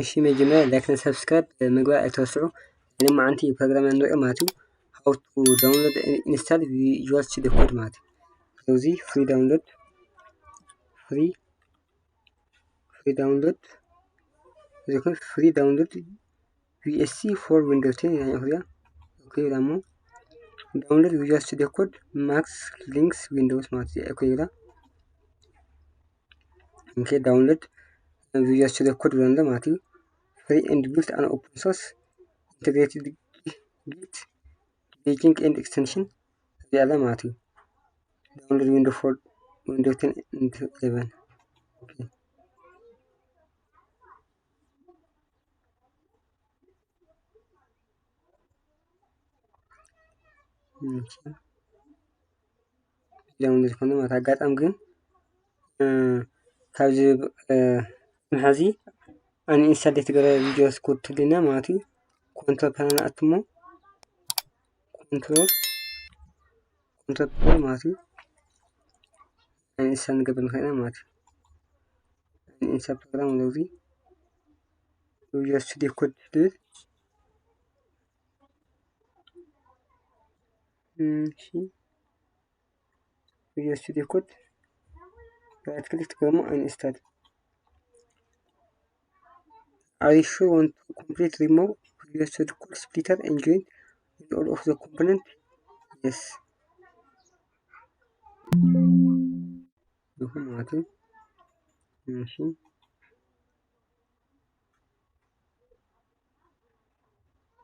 እሺ፣ መጀመርያ ላይክ ን ሳብስክራይብ ምግባር ኣይትረስዑ። ሎማዓንቲ ፕሮግራም ንሪኦ ማለት እዩ፣ how to download and install Visual Studio Code ማለት እዩ። ስለዚ free download፣ free፣ free download፣ እዚ ኹን free download V S C for Windows ten ናይ እኽያ። ኦኬ፣ ዳሞ download Visual Studio Code Mac Linux Windows ማለት እዩ። ኦኬ፣ ይብላ። ኦኬ፣ download Visual Studio Code ብለን ማለት እዩ። Free and built and open source integrated Git debugging and extension እዚኣ ኣላ ማለት እዩ። Download Windows for Windows ten and eleven። ኦኬ። ኦኬ። ዳውንሎድ ዝኾነ ማለት ኣጋጣሚ ግን፣ እ፣ ካብዚ፣ እ፣ መሓዚ ኣን ኢንስታል ዘይተገበረ ቪዲዮ ስኩት ትልና ማለት እዩ። ኮንትሮል ፓናል ኣትሞ፣ ኮንትሮል፣ ኮንትሮል ፓናል ማለት እዩ። ኣን ኢንስታል ንገብር ንኽእል ማለት እዩ። ኣን ኢንስታል ፕሮግራም ወደዚ ቪዲዮ ስቱዲዮ ኮድ ትብል። እሺ፣ ቪዲዮ ስቱዲዮ ኮድ ራይት ክሊክ ትገሞ ኣን ኢንስታል። Are you sure want to complete remove Visual Studio Code splitter and join with all of the component? Yes። ይኹን ማለት እዩ። እሺ።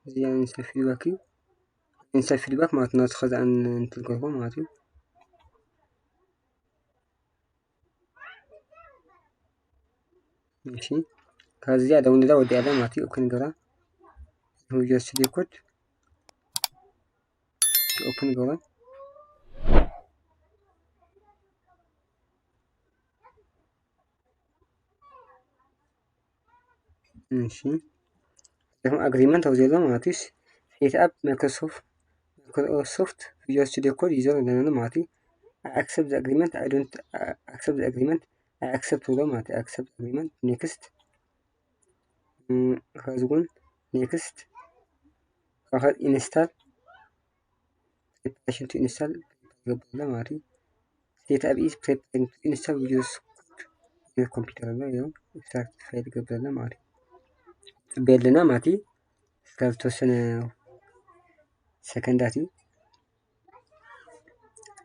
እዚኣ ኢንስታ ፊድባክ እዩ። ኢንስታ ፊድባክ ማለት ናቱ ኸዚ ኣን እንትልገርቦ ማለት እዩ። እሺ፣ ካብዚኣ ዳውንሎዳ ወዲኣ ኣላ ማለት እዩ። ኦፕን ገራ ቪዲዮ ስቱዲዮ ኮድ ኦፕን ገራ። እሺ፣ እዚኹም ኣግሪመንት ኣብ ዘሎ ማለት እዩ። ሴት ኣፕ ማይክሮሶፍት፣ ማይክሮሶፍት ቪዲዮ ስቱዲዮ ኮድ ዩዘር ኣለና ማለት እዩ። I accept the agreement፣ I don't accept the agreement፣ I accept ብሎ ማለት እዩ። Accept agreement፣ ኔክስት። እም፣ ከዚ እውን ኔክስት። ከዚ ኢንስታል፣ ፕሪፓሬሽን ቱ ኢንስታል ፕሪፓር ይገብር ኣሎ ማለት እዩ። ሴት ኣፕ ኢዝ ፕሪፓሪንግ ቱ ኢንስታል ቪዲዮ ኮድ ዩር ኮምፒውተር ኣሎ። ይኸው ስታርት ፋይል ይገብር ኣሎ ማለት እዩ። ጽበ ኣለና ማለት እዩ። እስካብ ዝተወሰነ ሰከንዳት እዩ።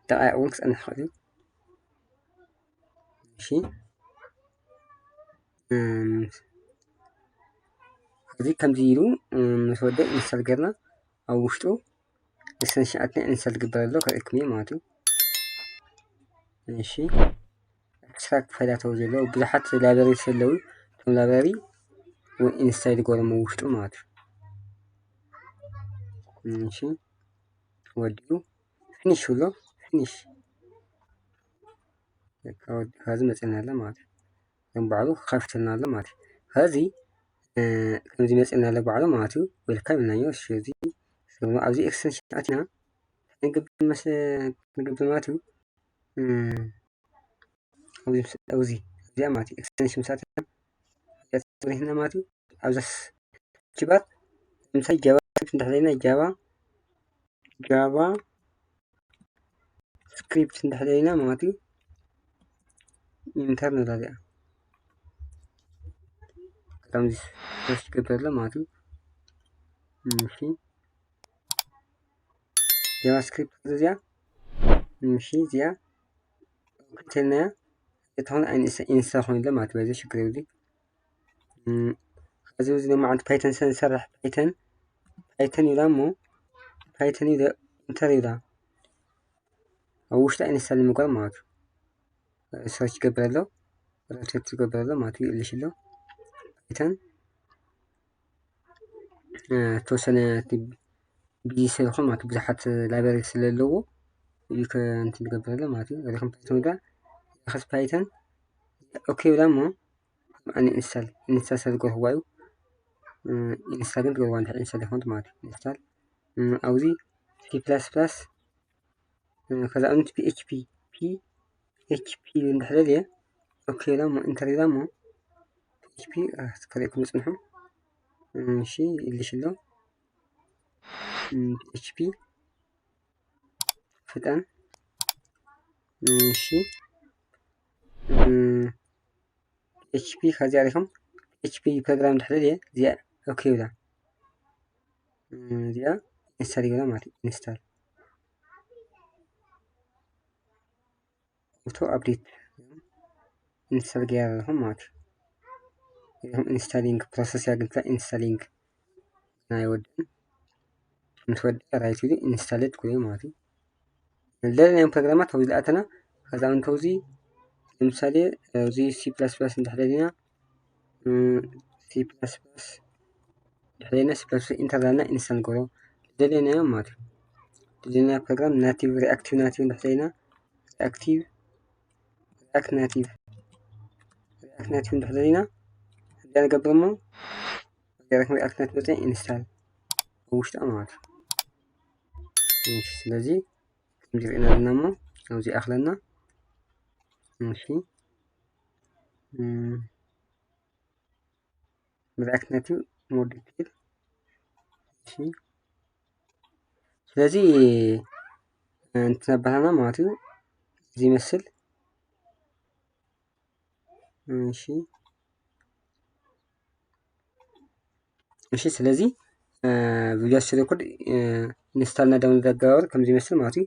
ደቃይቕ እውን ክጸንሕ ይኽእል እዩ። እሺ፣ እም፣ እዚ ከምዚ ኢሉ፣ እም፣ ምስ ወደ ኢንስታል ገርና ኣብ ውሽጡ ኤክስተንሽን ኣትና ኢንስታል ግበር ኣሎ ከርእየኩም እየ ማለት እዩ። እሺ፣ ኤክስትራክት ፋይላት ኣብዚ ዘለዉ ብዙሓት ላይብረሪ ዘለዉ፣ እቶም ላይብረሪ እውን ኢንስታል ይገብሮም ኣብ ውሽጡ ማለት እዩ። እሺ፣ ወዲኡ ፊኒሽ ብሎ፣ ፊኒሽ። በቃ ወዲ-፣ ከዚ መፅና ኣሎ ማለት እዩ። ከም ባዕሉ ክኸፍትና ኣሎ ማለት እዩ። ከዚ፣ እ፣ ከምዚ መፅና ኣሎ ባዕሉ ማለት እዩ። ዌልካም ኢልናዮ። እሺ፣ እዚ፣ ኣብዚ ኤክስተንሽን ኣቲና ክንገብር መስ-፣ ክንገብር ማለት እዩ። እ፣ ኣብዚ ምስ-፣ ኣብዚ፣ እዚኣ ማለት እዩ። ኤክስተንሽን ምስ ኣቲና፣ እዚኣ ትብሪህና ማለት እዩ። ኣብዛ ስ-፣ ኪቦርድ፣ ለምሳሌ ጃቫ ስክሪፕት እንድሕር ደሊና ጃቫ፣ ጃቫ ስክሪፕት እንድሕር ደሊና ማለት እዩ። ኢንተር ንብላ እዚኣ። ከምዚ ሰርች ይገብር ኣሎ ማለት እዩ። እሺ። ጃቫ ስክሪፕት እዚኣ። እሺ፣ እዚኣ። ኦኬ፣ ተልና እያ። እተኾነ ኣይንእሰ-፣ ኢንስታ ኾይኑ ኣሎ ማለት እዩ። በዚ ሽግር የብሉን። እም፣ ከዚ እዚ ድማ ዓንዲ ፓይተን ሰ-፣ ንሰርሕ ፓይተን፣ ፓይተን ይብላ እሞ፣ ፓይተን ይብላ፣ ኢንተር ይብላ። ኣብ ውሽጢ ኣይንሳል ምግባር ማለት እዩ። ሰርች ይገብር ኣሎ፣ ሮቴት ይገብር ኣሎ ማለት እዩ። ይልሽ ኣሎ ፓይተን፣ እ፣ ተወሰነ እቲ ቢዚ ስለ ዝኾነ ማለት እዩ፣ ብዙሓት ላይብረሪ ስለ ዘለዎ እዩ ከ-፣ እንትን ዝገብር ዘሎ ማለት እዩ። ሪኹም ፓይተን ዳ ሪኸስ ፓይተን ኦኬ ብላ እሞ ኣነ ኢንስታል፣ ኢንስታል ስለ ዝገርህዋ እዩ። እ፣ ኢንስታል ግን ትገብርዋ እንድሕር ኢንስታል ይኾን ማለት እዩ። ኢንስታል፣ እ፣ ኣብዚ ሲ ፕላስ ፕላስ፣ እ፣ ከዛ ኣብነት ፒ ኤች ፒ፣ ፒ ኤች ፒ እንድሕር ደልየ ኦኬ ኢላ እሞ ኢንተር ኢላ እሞ ፒ ኤች ፒ ከሪእኩም ጽንሑ። እሺ፣ ይልሽ ኣሎ። ፒ ኤች ፒ ፍጠን። እሺ፣ ፒ ኤች ፒ ከዚኣ ሪኹም ፒ ኤች ፒ ፕሮግራም ድሕሪ ድየ እዚኣ ኦኬ ይብላ። እዚኣ ኢንስታል ይብላ ማለት እዩ። ኢንስታል ኦቶ ኣፕዴት ኢንስታል ገይረ ኣለኹም ማለት እዩ። ኢንስታሊንግ ፕሮሰስ ያግንታ ኢንስታሊንግ ናይ ወድን ምስ ወደ ራይት ኢሉ ኢንስታል ትኩሉ ማለት እዩ። ዝደለናዮም ፕሮግራማት ኣብዚ ዝኣተና ከዛ እንተውዚ ለምሳሌ እዚ ሲ ፕላስ ፕላስ እንድሕር ደሊና ሲ ፕላስ ፕላስ እንድሕር ደሊና ሲ ፕላስ ፕላስ ኢንተር ዳልና ኢንስታል ንገብሮ ዝደለናዮም ማለት እዩ። ዝደለናዮ ፕሮግራም ናቲቭ ሪኣክቲቭ ናቲቭ እንድሕር ደሊና ሪኣክቲቭ ሪኣክት ናቲቭ ሪኣክት ናቲቭ እንድሕር ደሊና እንታይ ንገብር እሞ ሪኣክት ናቲቭ መፀ ኢንስታል ኣብ ውሽጣ ማለት እዩ። እሺ፣ ስለዚ ከምዚ ርኢና ኣለና እሞ ኣብዚ ኣኽለና። እሺ፣ ሪኣክት ናቲቭ ሞር ዲቴል። እሺ፣ ስለዚ እንትነበረና ማለት እዩ እዚ ይመስል። እሺ፣ እሺ፣ ስለዚ ቪዥዋል ስቱዲዮ ኮድ ኢንስታል እና ዳውንሎድ ኣገባበር ከምዚ ይመስል ማለት እዩ።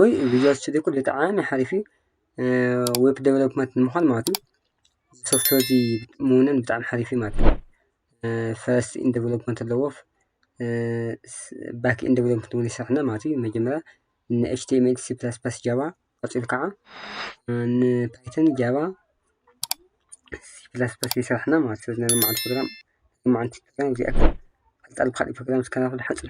ወይ ቪዥዋል ስቱዲዮ ኮድ ብጣዕሚ ሓሪፍ እዩ። ዌብ ዴቨሎፕመንት ንምዃን ማለት እዩ። ሶፍትዌር እዚ ምውነን ብጣዕሚ ሓሪፍ እዩ ማለት እዩ። ፈረስት ኢን ዴቨሎፕመንት ኣለዎ። ባክ ኢን ዴቨሎፕመንት እውን ይሰርሕና ማለት እዩ። መጀመርያ ን ኤች ቲ ኤም ኤል፣ ሲ ፕላስ ፕላስ፣ ጃቫ ቀፂሉ ከዓ ን ፓይተን፣ ጃቫ፣ ሲ ፕላስ ፕላስ ይሰርሕና ማለት እዩ። ስለዚ ናይ ሎማዓንቲ ፕሮግራም ሎማዓንቲ ፕሮግራም እዚኣ ቀፃሊ ብካሊእ ፕሮግራም እስከናኽል ሓፂር